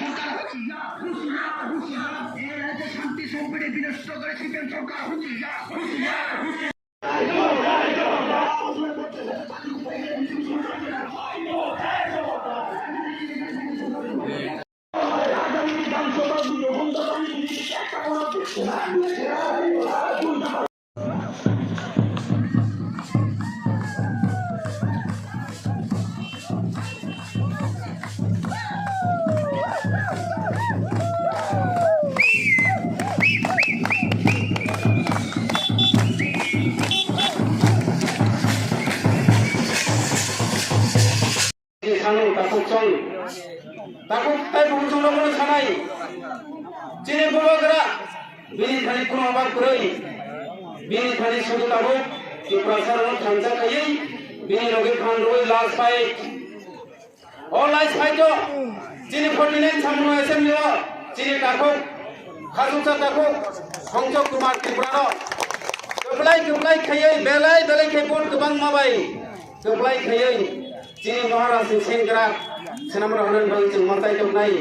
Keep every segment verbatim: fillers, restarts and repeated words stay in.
সরকার হুঁশিয়ার, হুঁশিয়ার, হুঁশিয়ার। এ রাজ্যে শান্তি সম্প্রীতি বিনষ্ট করে সিপিএম সরকার হুঁশিয়ার, হুঁশিয়ার, হুঁশিয়ার। Sanwi takhuk chong. Takhuk tai bukhuk chong rokno sanai. Chini bubagra bini thani kuno abang kwrwi. Bini thani sudu tabuk Tiprasa rok thansa khaiwi bini logi phan rwi last fight. O last fight o chini forty nine Samung assembly o chini takhuk, khasuksa takhuk Songchok Kumar Tripura no kwplai kwplai khaiwi belai belai khai vote kwbangma bai kwplai khaiwi chini Maharaj ni sengkrak swnamrok hwnwi bagwi chwng mwtai tongnai.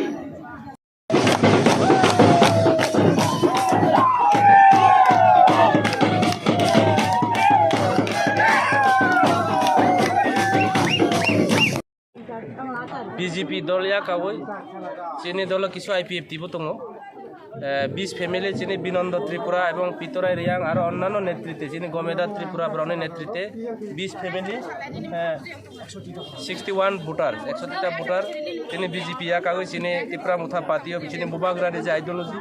B J P dol ya kawi chini dolo kisu I P F T bo tongo. Eh, bis family chini Binondo Tripura ebong Pitorai Reang aro onnano netrite chini Gomeda Tripura borokni netrite bis family, eh, sixty one voter, ekshotita voter chini B J P ya kagwi chini Tipra Motha party o chini bubagrani je ideology,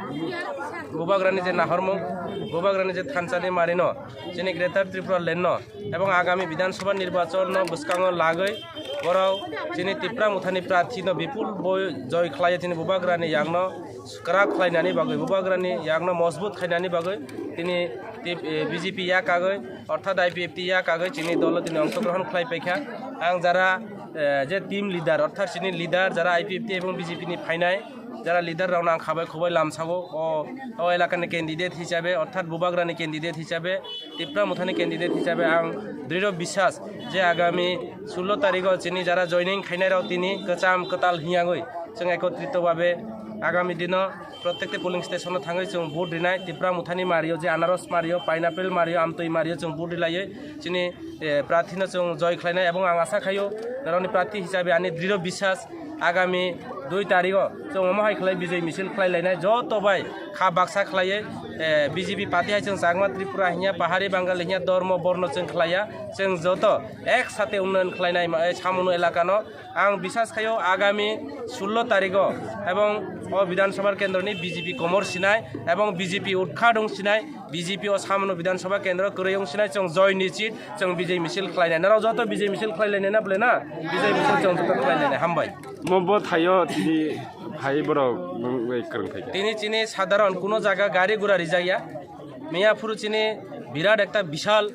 bubagrani je nahormung, bubagrani je thansani marino chini Greater Tripura land no ebong agami Bidhan Sabha nirbachon no bwskango lagwi borok chini Tipra Mothani prarthi no bipul boi joy khlai chini bubagrani yakno kwrak khlainani bagwi, bubagrani yakno mojbut khainani bagwi tini tip-, eh, B J P ya kagwi orthat I P F T ya kagwi chini dolo tini ongshogrohon khlai paikha. Ang jara, eh, je team leader orthat chini leader jara I P F T ebong B J P ni phainai jara leader rokno ang khabai khubai lamsao o, o elakani candidate hisabe orthat bubagrani candidate hisabe Tipra Mothani candidate hisabe ang drirw biswas je agami sullo tarigo chini jara joining khainai rok tini kwcham kwtal hiyagwi chwng ekotrito babe agami dino protekti polling station o thangwi chwng vote rinai Tipra Mothani mario je anaros mario, pineapple mario, amtwi mario chwng vote rilaiwi chini, eh, prarthi no chwng joy khlainai ebong ang asa khaio norokni prarthi hisabe ani drirw biswas agami dui tarigo chwng omo hai khlai bijoi misil khlai lainai joto bai kha baksa khlaiwi, eh, B J P party hai chwng chakma Tripura hinya pahari Bangali hinya dormo borno chwng khlaiya chwng joto ek sate unnayon khlainai ma, eh, samono elakano ang biswas khaio agami sullo tarigo ebong o Bidhan Sabha kendroni B J P komor sinai ebong B J P utkhat wng sinai B J P o samono Bidhan Sabha kendro kwrwi wng sinai chwng joy nichit chwng bijoi misil khlainai norok joto bijoi misil khlai lainai na bwle na bijoi misil chwng joto khlai lainai hambai. Mo bo thaio tini phai borok nung bai kwrwng phaikha. Tini chini sadharon kuno jaga gari gura rijak ya. Miya phuru chini birat ekta bishal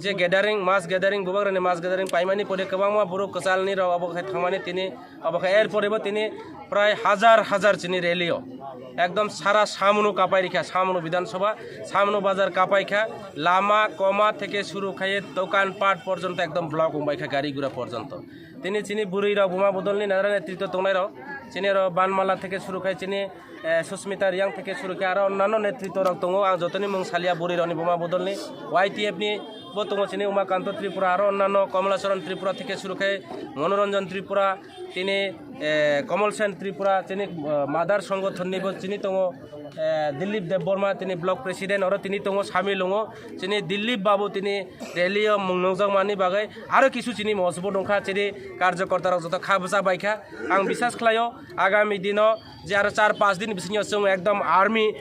je gathering, mass gathering, bubagrani mass gathering paimani pore kwbangma borok kwchalni rok obo khai thangmani tini obo khai er pore bo tini prai hajar hajar chini rally o ekdom sara samono kapai rikha, samono Bidhan Sabha, samono bazar kapai kha, lama koma theke suru khai dokan pat porjonto ekdom block wngbai kha gari gura porjonto. Tini chini bwrwi rok buma bodolni nara netrito tongnai rok chini oro Banmala theke suru khai chini, eh, Susmita Reang theke suru khai aro onnano netrito rok tongo ang jotoni mung salia bwrwi rokni buma bodolni Y T F ni bo tongo chini Umakanto Tripura aro onnano Komolacharan Tripura theke suru khai Monoranjan Tripura tini, eh, Komol Sen Tripura chini, eh, mother songothon ni bo chini tongo. Eh, Dilip Debbarma tini block president oro tini tongo samil wngo chini Dilip babu tini rally o mung nukjakmani bagwi aro kisu chini mosbo nungkha chini karjokorta rok joto kha bwsa baikha ang biswas khlaio agami dino je aro char panch din bisingo chwng ekdom army